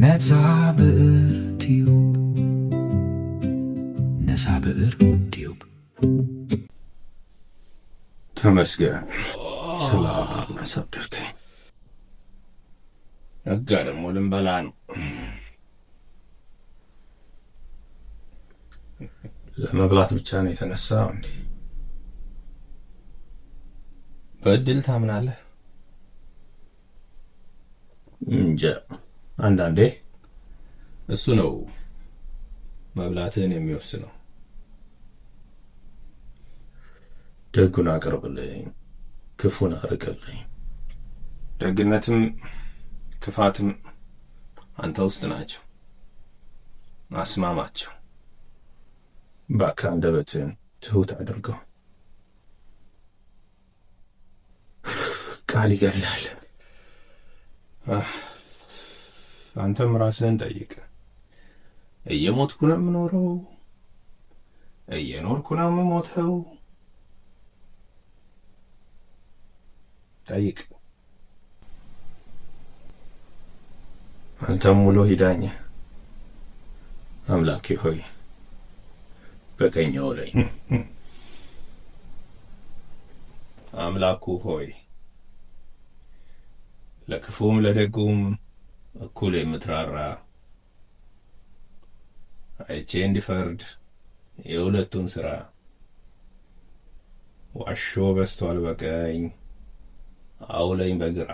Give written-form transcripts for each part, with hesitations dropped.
ነፃ ብዕር ቲዩብ፣ ነፃ ብዕር ቲዩብ። ተመስገን፣ ሰላም አሳደርከኝ። ነጋ፣ ደግሞ ልንበላ ነው። ለመብላት ብቻ ነው የተነሳው እንዴ? በእድል ታምናለህ? እንጃ፣ አንዳንዴ እሱ ነው መብላትህን የሚወስነው። ደጉን አቅርብልኝ፣ ክፉን አርቅልኝ። ደግነትም ክፋትም አንተ ውስጥ ናቸው። አስማማቸው። እባክህ አንደበትህን ትሁት አድርገው። ቃል ይገድላል። አንተም ራስህን ጠይቅ። እየሞትኩ ነው የምኖረው? እየኖርኩ ነው የምሞተው? ጠይቅ። አንተም ውሎ ሂዳኝ። አምላኬ ሆይ፣ በቀኝ አውለኝ። አምላኩ ሆይ፣ ለክፉም ለደጉም እኩል የምትራራ፣ አይቼ እንዲፈርድ የሁለቱን ስራ። ዋሾ በስቷል በቀኝ፣ አውለኝ በግራ።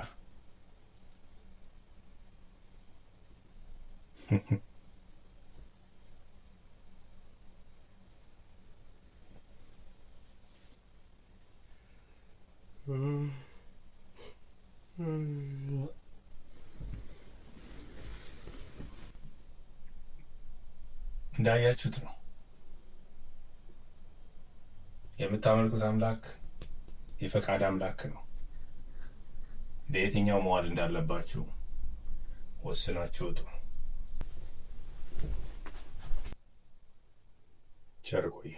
እንዳያችሁት ነው። የምታመልኩት አምላክ የፈቃድ አምላክ ነው። በየትኛው መዋል እንዳለባችሁ ወስናችሁ ውጡ። ቸር ቆዩ።